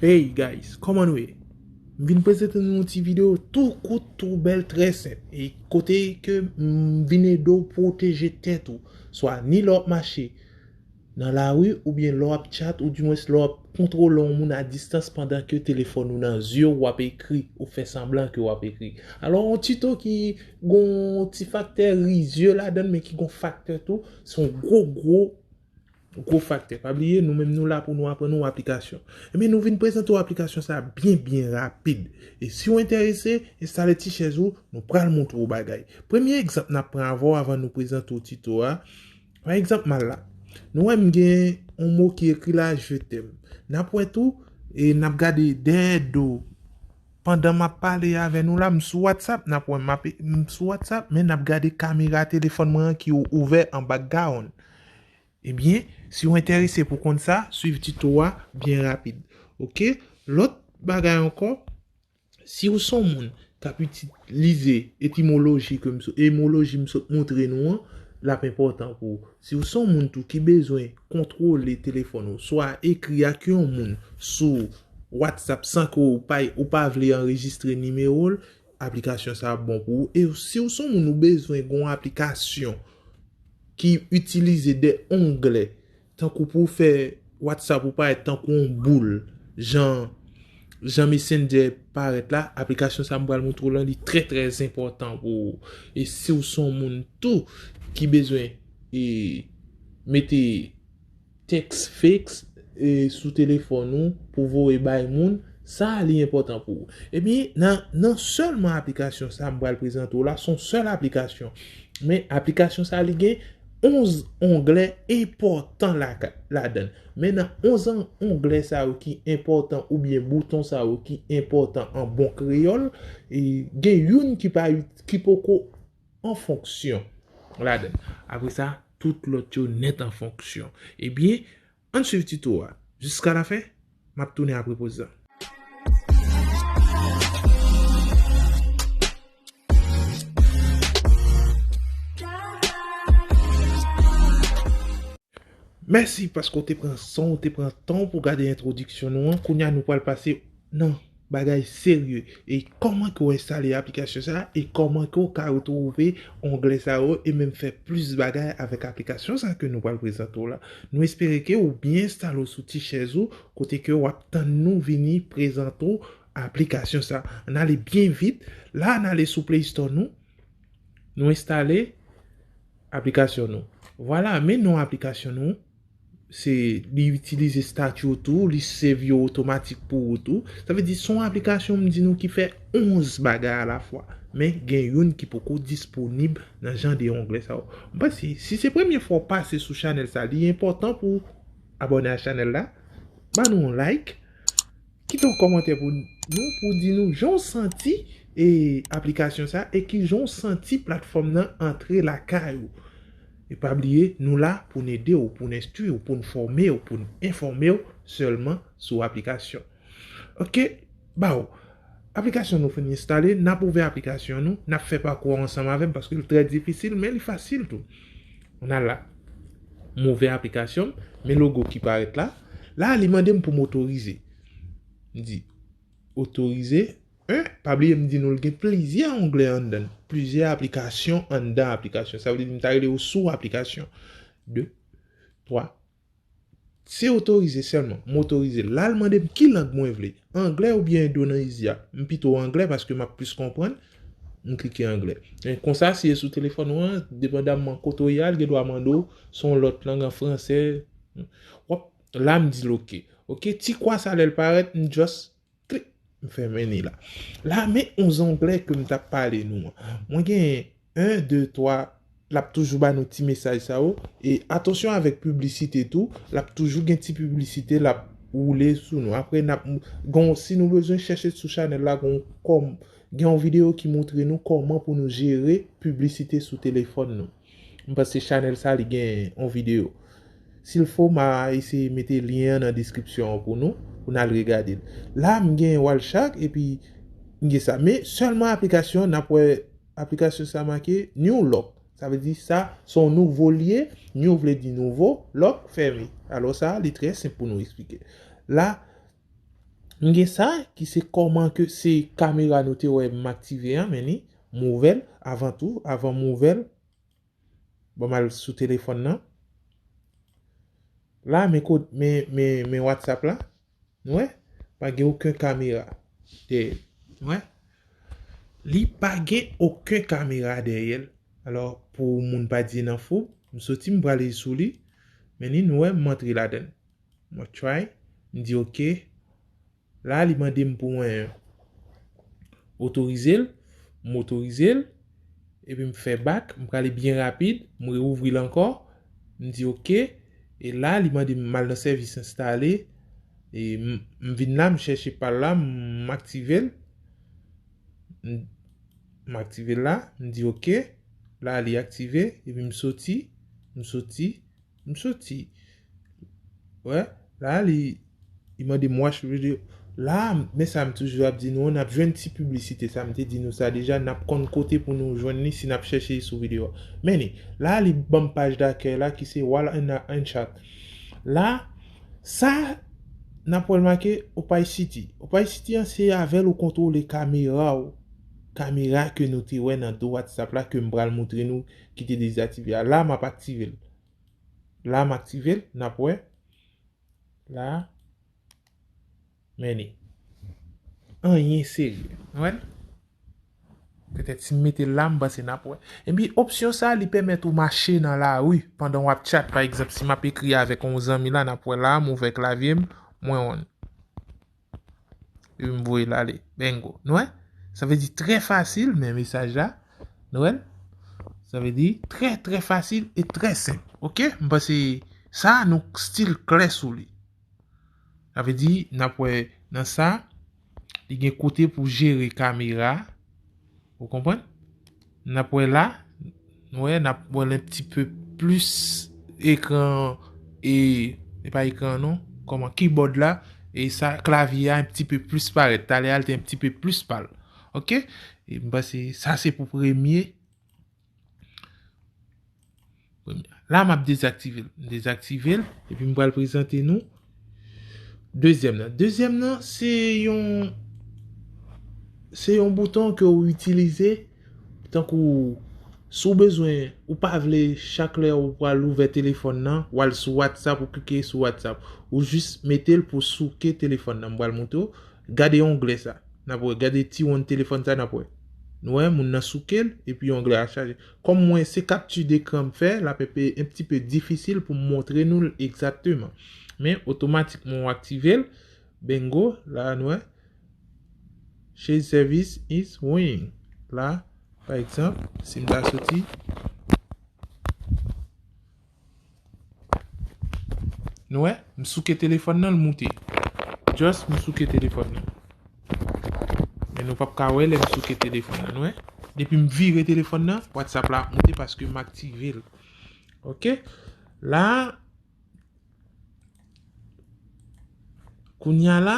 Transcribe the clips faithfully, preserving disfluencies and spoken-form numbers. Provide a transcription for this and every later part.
Hey guys, kòman nou ye? M vin prezante nou yon ti videyo tou kout, tou bèl, trè senp. E kote ke m vin ede w pwoteje tèt ou. Swa ni lè w ap mache nan lari, oubyen lè w ap chat, oudimwens lè w ap kontwole yon moun a distans pandan ke telefòn ou nan zye w, w ap ekri, ou fè sanblan ke w ap ekri. Alò, yon tito ki gon ti faktè rizye ladan l, men ki gon faktè tou, se yon gwo, gwo gwo faktè. Pa bliye, nou menm nou la pou nou aprann ou aplikasyon. Ebyen, nou vin prezante w aplikasyon sa a byen, byen rapid. E si w enterese, enstale ti chèz ou, nou pral montre w bagay. Premye egzanp n ap pran avè w avan nou prezante w tito a. Pa egzanp, m al la. Nou wè m gen yon mo ki ekri la, je t'aime. N ap wè tou, e n ap gade dèyè do. Pandan m ap pale avè nou la, m sou WhatsApp, n ap wè m ap, m sou WhatsApp, men n ap gade kamera telefòn mwen an ki ou-, ouvè an background. Ebyen, si w enterese pou konn sa, swiv tito a byen rapid. Oke? Lòt bagay ankò, si w se yon moun k ap itilize etimoloji ke m so-, emoloji m sot montre nou an, l ap enpòtan pou ou. Si w se yon moun tou ki bezwen kontwole telefòn ou, swa ekri ak yon moun sou WhatsApp san ke w pa, ou pa vle anrejistre nimewo l, aplikasyon sa ap bon pou ou. E si w se yon moun ou bezwen gon aplikasyon ki itilize de onglè, tankou pou w fè WhatsApp ou parèt tankou yon boul, jan, jan Messenger parèt la, aplikasyon sa m pral montre w lan, li trè, trè enpòtan pou ou. E si w se yon moun tou ki bezwen, e, mete tèks fake, e, sou telefòn ou pou voye bay moun, sa a li enpòtan pou ou. Ebyen, nan, nan sèlman aplikasyon sa a m pral prezante w la, se yon sèl aplikasyon. Men aplikasyon sa a li gen onz onglè enpòtan la, ladan l. Men nan onz on-, onglè sa yo ki enpòtan oubyen bouton sa yo ki enpòtan an bon kreyòl, e gen youn ki pa, ki poko an fonksyon ladan l. Apre sa, tout lòt yo nèt an fonksyon. Ebyen, ann swiv tito a jiska lafen, m ap tounen apre poz la. Mèsi paske w te pran san w, te pran tan w pou gade entwodiksyon nou an. Kounye a nou pral pase nan bagay serye. E kòman ke w enstale aplikasyon sa a, e kòman ke w ka retwouve onglè sa yo, e menm fè plis bagay avèk aplikasyon sa a ke nou pral prezante w la. Nou espere ke w byen enstale w sou ti chèz ou, kote ke w ap tann nou vini prezante w aplikasyon sa a. Ann ale byen vit. La, ann ale sou Play Store nou. Nou enstale aplikasyon nou. Vwala, men non aplikasyon nou. Se, li itilize stati w tou, li save yo otomatik pou ou tou. Sa vle di, se yon aplikasyon, m di nou, ki fè onz bagay alafwa. Men gen youn ki poko disponib nan jan de onglè sa yo. M panse, si se premye fwa w pase sou chanèl sa, li enpòtan pou w abòne a chanèl la. Ba nou yon like. Kite yon kòmantè pou nou, pou di nou jan w santi, e, aplikasyon sa, e kijan w santi platfòm nan antre lakay ou. E pa bliye, nou la pou n ede w, pou n enstwi w, pou n fòme w, pou n enfòme w sèlman sou aplikasyon. Oke, baw. Aplikasyon nou fin enstale, n ap ouvè aplikasyon nou, n ap fè pakou a ansanm avè m paske l trè difisil, men li fasil tou. Ann al la. M ouvè aplikasyon m, men logo ki parèt la. La, li mande m pou m otorize. M di, otorize. En, pa bliye m di nou l gen plizyè onglè anndan l, plizyè aplikasyon anndan aplikasyon. Sa vle di m ta rele yo sou aplikasyon. De, twa. Se otorize sèlman. M otorize l. La, l mande m ki lang mwen vle. Anglè oubyen endonezya. M pito anglè paske m ap plis konprann. M klike anglè. E konsa, si e sou telefòn ou an, depandamman kote w ye a, l gen dwa mande w se yon lòt lang an fransè. W ap, la, m di l oke. Oke, ti kwa sa lè l parèt, m just klik, m fèmen li la. La, men yon zonglè ke m t ap pale nou an. Mwen gen en, de, twa, l ap toujou ba nou ti mesaj sa yo. E atansyon avèk piblisite tou, l ap toujou gen ti piblisite, l ap woule sou nou. Apre, n ap, gon, si nou bezwen chèche sou chanèl la, gon kòm, gen yon videyo ki montre nou kòman pou nou jere piblisite sou telefòn nou. M panse chanèl sa li gen yon videyo. Si l fo, m a eseye mete lyen an nan deskripsyon an pou nou, pou n al regade l. La, m gen Walshark, epi m gen sa. Men sèlman aplikasyon, n ap wè aplikasyon sa make New Lock. Sa vle di sa, se yon nouvo l ye, new vle di nouvo, lock, fèmen. Alò sa, li trè senp pou nou eksplike. La, M gen sa, ki se kòman ke se kamera nou te wè m aktive an, men ni m ouvè l avan tou, avan m ouvè l. Bon, m al sou telefòn nan. La, men ko-, men, men, men WhatsApp la. Nou wè? Pa gen okenn kamera dèyè l. Nou wè? Li pa gen okenn kamera dèyè l. Alò, pou moun pa di nan fou, m soti, m prale sou li. Men ni nou wè, m antre ladan l. Mwen try, m di oke. La, li mande m pou mwen otorize l, m otorize l, epi m fè back, m prale byen rapid, m reouvri l ankò, m di oke, e la, li mande m al nan sèvis enstale, e m, m vin la, m chèche pa l la, m aktive l, m, m aktive l la, m di oke, la, li aktive, epi m soti, m soti, M soti. Wè, la li, li mande m watch video. La, men sa m toujou ap di nou, n ap jwenn ti piblisite sa, m te di nou sa deja, n ap konn kote pou nou jwenn li si n ap chèche li sou videyo a. Men ni, la li ban m paj dakèy la ki se Wall and, and Chat. La, sa, n ap wè l make opacity. Opacity an se avè l ou kontwole kamera w. Kamera ke nou te wè nan do WhatsApp la ke m pral moutre nou ki te dezaktive a. La, m ap aktive l. La, m aktive l, n ap wè. La, men ni. Anyen serye. Nou wè l? Petèt si m mete l la, m panse n ap wè. Epi, opsyon sa, li pèmèt ou mache nan lari pandan w ap chat. Pa egzanp, si m ap ekri avèk yon zanmi la, n ap wè la, m ouvè klavye m, mwen on. Epi m voye l ale. Bingo. Nou wè? Sa vle di trè fasil, men mesaj la. Nou wè l? Sa vle di trè, trè fasil e trè senp. Oke? M panse sa, nou still klè sou li. Sa vle di, n ap wè nan sa, li gen kote pou jere kamera. Ou konprann? N ap wè la, nou wè, n ap wè l un petit peu plus ekran, e, e pa ekran non, kòman, keyboard la, e sa, klavye a un petit peu plus parèt. Talè a, l te un petit peu plus pal. Oke? E m panse, sa se pou premye. Premye. La, m ap dezaktive l. M dezaktive l, epi m pral prezante nou dezyèm nan. Dezyèm nan, se yon, se yon bouton ke ou itilize, tankou, si w bezwen, ou pa vle chak lè ou pral ouvè telefòn nan, w al sou WhatsApp, ou klike sou WhatsApp. Ou jis mete l pou souke telefòn nan. M pral montre w. Gade onglè sa. N ap wè. Gade ti wonn telefòn sa, n ap wè. Nou wè, moun nan souke l, epi onglè a chaje. Kòm mwen, se kapti dekran m fè, l ap enpe, un petit peu difisil pou m montre nou l egzakteman. Men, otomatikman, w aktive l. Bingo, la, nou wè. Chase service is ring. La, pa egzanp, si m ta soti, nou wè, m souke telefòn nan, l moute. Just, m souke telefòn nan. Men nou p ap ka wè lè m souke telefòn nan, nou wè. Depi m vire telefòn nan, WhatsApp la ap moute paske m aktive l. Oke? La, kounye a la,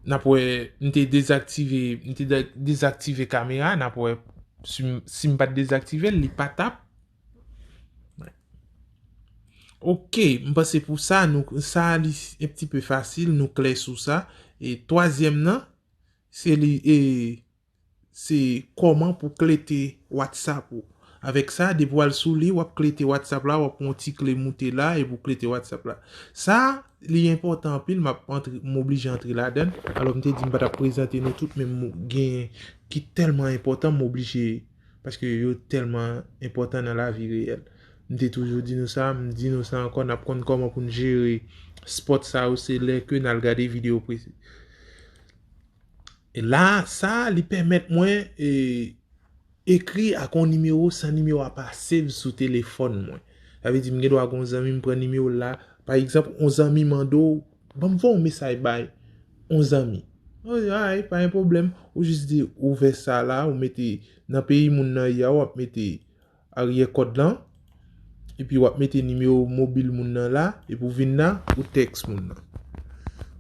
n ap wè, m te dezaktive, m te de-, dezaktive kamera, n ap wè si m, si m pa t dezaktive l, li pa t ap. Oke, m panse pou sa, nou, sa li un petit peu fasil, nou klè sou sa. E twazyèm nan, se li, e, se kòman pou klete WhatsApp ou. Avèk sa, depi w al sou li, w ap klete WhatsApp la, w ap pran yon ti kle moute la, epi w klete WhatsApp la. Sa, li enpòtan anpil, m ap antre, m oblije antre ladan l. Alò, m te di m pa t ap prezante nou tout, men m gen ki tèlman enpòtan, m oblije, paske yo tèlman enpòtan nan lavi reyèl. M te toujou di nou sa, m di nou sa ankò, n ap konn kòman pou n jere spòt sa yo, se lè ke n al gade videyo prese. E la, sa, li pèmèt mwen, e, ekri ak yon nimewo san nimewo a pa save sou telefòn mwen. Sa vle di, m gen dwa gen yon zanmi, m pran nimewo l la. Pa egzanp, yon zanmi mande w, ban m voye yon mesaj bay yon zanmi. Alright, pa gen pwoblèm. Ou jis di, ouvè sa la, ou mete nan peyi moun nan ye a, w ap mete aryè kòd lan, epi w ap mete nimewo mobil moun nan la, epi w vin la, ou tèks moun nan.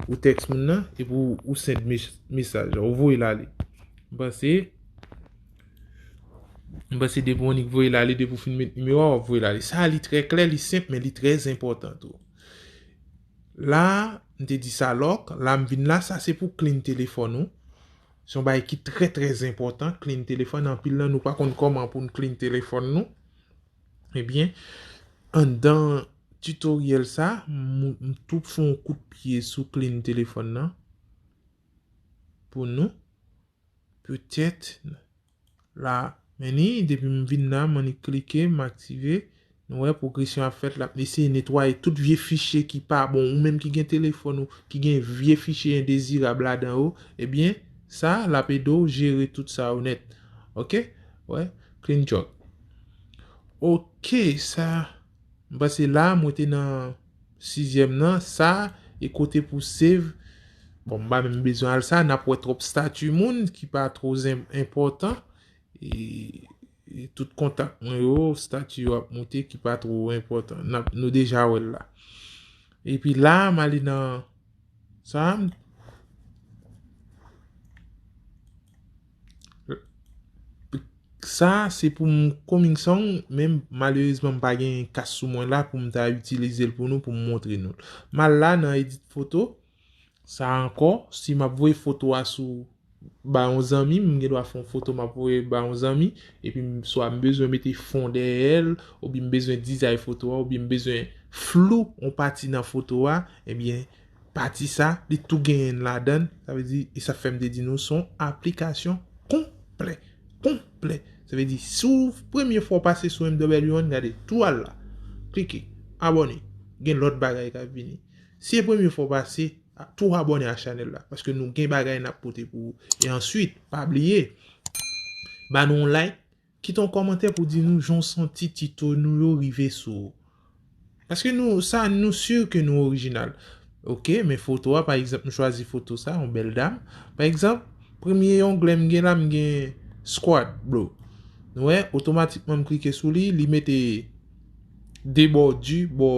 Ou tèks moun nan, epi w, ou send mes-, mesaj la, ou voye l ale. M panse, m panse depi w annik voye l ale, depi w fin met nimewo a, w ap voye l ale. Sa a, li trè klè, li senp, men li trè enpòtan tou. La, m te di sa lock, la m vin la, sa se pou clean telefòn ou. Se yon bagay ki trè, trè enpòtan, clean telefòn. Anpil nan nou pa konn kòman pou n clean telefòn nou. Ebyen, anndan tutorial sa, m, m tou fè yon kout pye sou clean telefòn nan pou nou. Petèt la, men ni, depi m vin la, m annik klike, m aktive. Nou wè, pwogresyon ap fèt, l ap eseye netwaye tout vye fichye ki pa bon, ou menm ki gen telefòn ou, ki gen vye fichye endezirab ladan yo, ebyen, sa, l ap ede w jere tout sa yo nèt. Oke? Wè, clean jug. Oke, sa, m panse la, mwen te nan sizyèm nan, sa, e kote pou save. Bon, m pa menm bezwen al sa, n ap wè twòp stati moun ki pa two zen-, enpòtan. E, e tout kontak mwen yo, stati yo ap moute ki pa two enpòtan. N ap, nou deja wè l la. Epi la, m ale nan sa, m Sa, se pou m coming soon, men malerezman, m pa gen kas sou mwen la pou m ta itilize l pou nou, pou m montre nou l. M al la nan edit foto. Sa ankò, si m ap voye foto a sou, ba yon zanmi, m gen dwa fè yon foto m ap voye ba yon zanmi, epi m, swa m bezwen mete fon dèyè l, oubyen m bezwen dizay foto a, oubyen m bezwen flou yon pati nan foto a, ebyen, pati sa, li tou genyen ladan l. Sa vle di, e sa fè m te di nou, se yon aplikasyon konplè. Konplè. Sa vle di, si w premye fwa w pase sou M W One, gade, tou al la. Klike, abòne. Gen lòt bagay k ap vini. Si e premye fwa w pase, a, tou abòne a chanèl la. Paske nou gen bagay n ap pote pou ou. E answit, pa bliye, ba nou yon like, kite yon kòmantè pou di nou jan w santi tito nou yo rive sou ou. Paske nou, sa, nou si ke nou orijinal. Oke, men foto a, pa egzanp, m chwazi foto sa, yon bèl dam. Pa egzap, premye ongle m gen la, m gen squad, bro. Nou wè, otomatikman m klike sou li, li mete de bòdi bò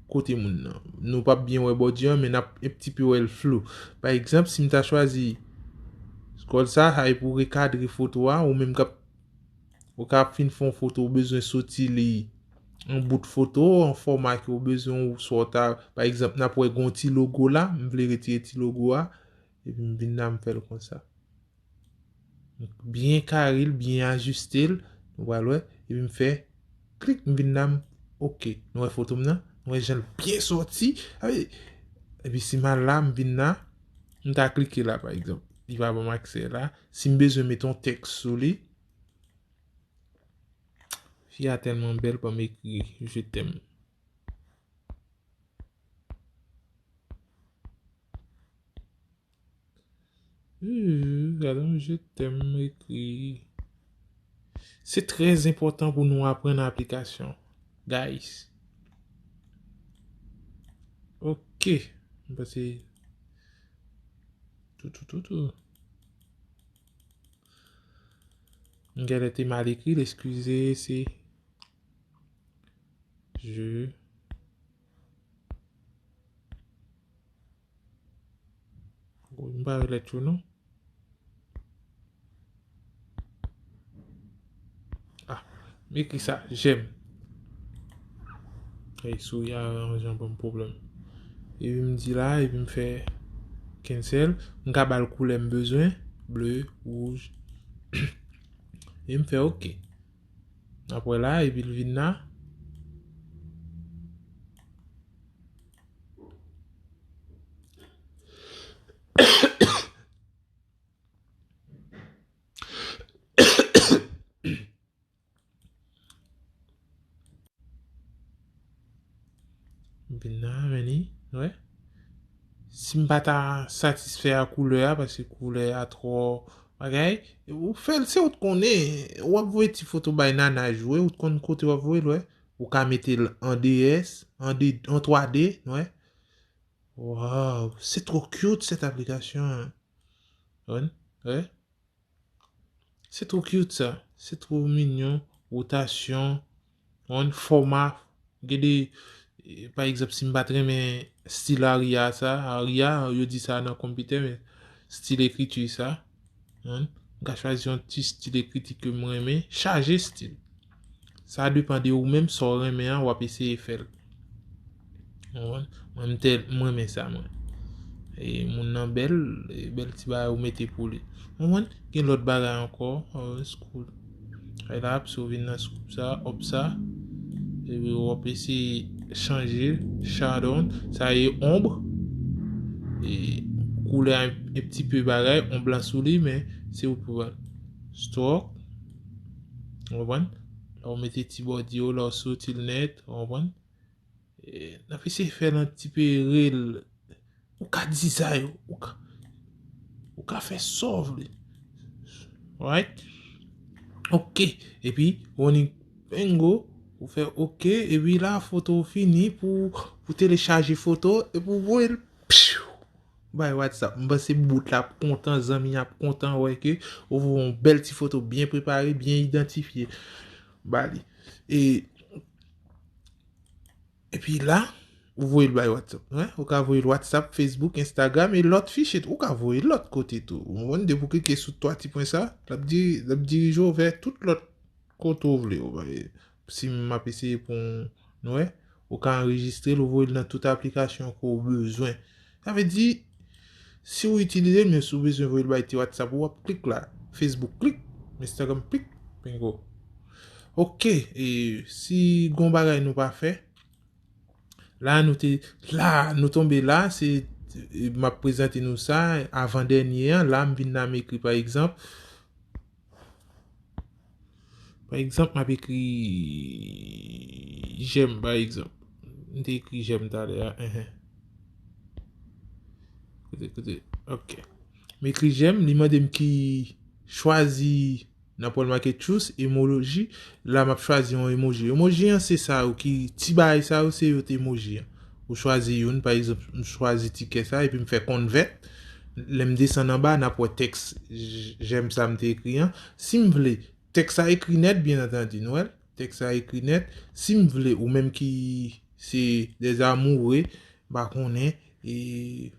kote moun nan. Nou p ap byen wè bòdi an, men n ap un petit peu wè l flou. Pa egzanp, si m ta chwazi squad sa, sa e pou rekadre foto a, ou menm k ap Ou ka ap fin fè yon foto, ou bezwen soti li yon bout foto, yon fòma ke ou bezwen, ou swa w ta, pa egzanp, n ap wè gen yon ti logo la, m vle retire ti logo a, epi m vin la, m fè l konsa. Donk, byen kare l, byen ajiste l, nou pral wè, epi m fè klik, m vin la, m, oke. Nou wè foto m nan, nou wè jan l byen sòti, epi si m al la, m vin la, m ta klike la, pa egzanp, li pa ban m aksè la, si m bezwen met yon tèks sou li, Fi a tèlman bèl, ban m ekri je t'aime. Uu, gade yon je t'aime ekri. Se trè enpòtan pou nou aprann aplikasyon, guys. Oke. M panse tou, tou, tou, tou. M genlè te mal ekri l, eskize, se je. Woy, m pa wè lèt yo non. Ah, m ekri sa, j'aime. Ey, souri a ranjan ban m pwoblèm. Epi m di la, epi m fè cancel. M ka ba l koulè m bezwen, ble, wouj. E m fè oke. Apre la, epi l vin la. Vin nan, men li, wè. Si m pa ta satisfè a koulè a, paske koulè a twò bagay, ou fè l, se ou t konnen, w ap voye ti foto bay nana jwe, ou t konn kote w ap voye l, wè. Ou ka mete l an D S, an D, an twa D, wè. Waw, c'est trop cute cette application. Wè, wè. Se two cute sa. Se two minyon. Wotasyon. Yon fòma. Gen de, eh, pa egzanp, si m pa t renmen stil Aria sa, Aria, yo di sa nan konpitè, men stil ekriti sa. Yon, m ka chwazi yon ti stil ekriti ke m renmen. Chaje stil. Sa depann de ou menm, sa w renmen an, w ap eseye fè l. Ou konprann? Mwen m tèl, mwen renmen sa mwen. E moun nan bèl, e bèl ti bagay ou mete pou li. Ou konprann? Gen lòt bagay ankò, euh, school. E la, si w vin nan scoop sa, up sa, epi w ap eseye chanje shadow, sa e ombre, e koulè a, e ti pe bagay, on blan sou li, men se ou pou wè. Stroke, ou konprann? La w mete ti bòdi yo, la w soti l nèt, ou konprann? E, n ap eseye fè l an ti pe rèl. Ou ka dizay, ou ka, ou ka fè sa w vle. Right? Ok. Epi, Rony Pengo, ou fè ok. Epi la, foto w fini pou, pou telechaje foto. Epi w voye l. Pfiou! Bay WhatsApp. M panse bout la ap kontan, zanmi ap kontan, wè ke ou voye yon bèl ti foto byen prepare, byen idantifye. Ba li. E, epi la, ou voye l bay WhatsApp. Wi, ou ka voye l WhatsApp, Facebook, Instagram e lòt fichye tou. Ou ka voye l lòt kote tou. Ou konprann? Depi w klike sou twa ti pwen sa, l ap di-, l ap dirije w vè tout lòt kote w vle. Ou pa, si m ap eseye pou nou wè, ou ka anrejistre l, ou voye l nan tout aplikasyon ke w bezwen. Sa vle di, si w itilize l, men si w bezwen voye l bay ti WhatsApp ou, w ap klik la. Facebook, klik. Instagram, klik. Bingo. Ok, e si gon bagay nou pa fè, la nou te, la nou tonbe la, se, e, m ap prezante nou sa, avan dènye an, la m vin la m ekri pa egzanp, pa egzanp, m ap ekri j'aime, pa egzanp. M te ekri j'aime talè a, enhen. Kote, kote, ok. M ekri j'aime, li mande m ki chwazi nan Paul Market Choose, emoji, la m ap chwazi yon emoji. Emoji an se sa yo ki, ti bagay sa yo se yo t emoji an. Ou chwazi youn, pa egzanp, m chwazi tikè sa, epi m fè convert. Lè m desann anba, n ap wè tèks j-, j'aime sa m te ekri an. Si m vle, tèks sa ekri nèt, byen antandi, nou wè l? Tèks sa ekri nèt. Si m vle, ou menm ki se des amoureux, m pa konnen, e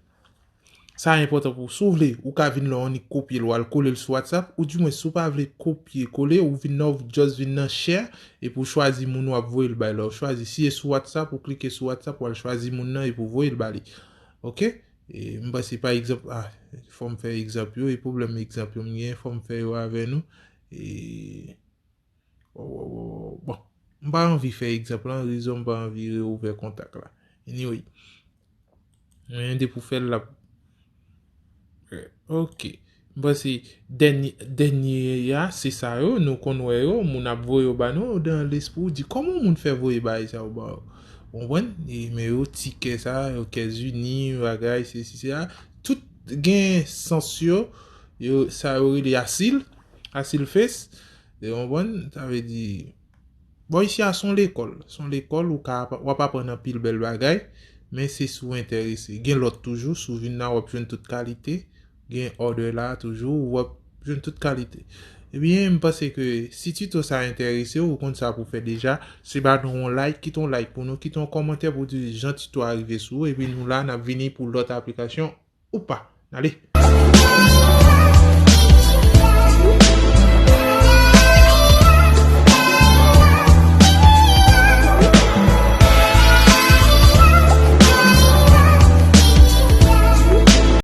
sa enpòtan pou ou. Si w vle, ou ka vin la, w annik kopye l, w al kole l sou WhatsApp, oudimwen, si w pa vle kopye kole, ou vin la, w just vin nan share, epi w chwazi moun w ap voye l bay la. W chwazi, si e sou WhatsApp, ou klike sou WhatsApp, w al chwazi moun nan, epi w voye l ba li. Ok? E m panse, pa egzanp, ah, fò m fè egzanp yo, e pwoblèm egzanp yo m gen, fò m fè yo avè nou. E, bon, m pa anvi fè egzanp lan, rezon m pa anvi reouvè kontak la. Anyway. Men depi w fè l, l ap, eh, ok. M panse dènye, dènye a, se sa yo, nou konn wè yo, moun ap voye yo ba nou, dan lespri w di, kòman yon moun fè voye bagay sa yo ba w? Ou konprann? E, men yo, tikè sa, yo, Caisse Unie, bagay, sesi, sela. Tout gen sans yo, yo, sa yo rele asil, asil face. Ou konprann? Sa vle di, bon, isi a se yon lekòl. Se yon lekòl, ou ka, w ap aprann anpil bèl bagay, men se si w enterese. Gen lòt toujou, si w vin la, w ap jwenn tout kalite. Gen order la toujou, w ap jwenn tout kalite. Ebyen, m panse ke si tito sa enterese w, ou konn sa pou fè deja, se ba nou yon like, kite yon like pou nou, kite yon kòmantè pou di jan tito a rive sou ou, epi nou la, n ap vini pou lòt aplikasyon ou pa. Ale!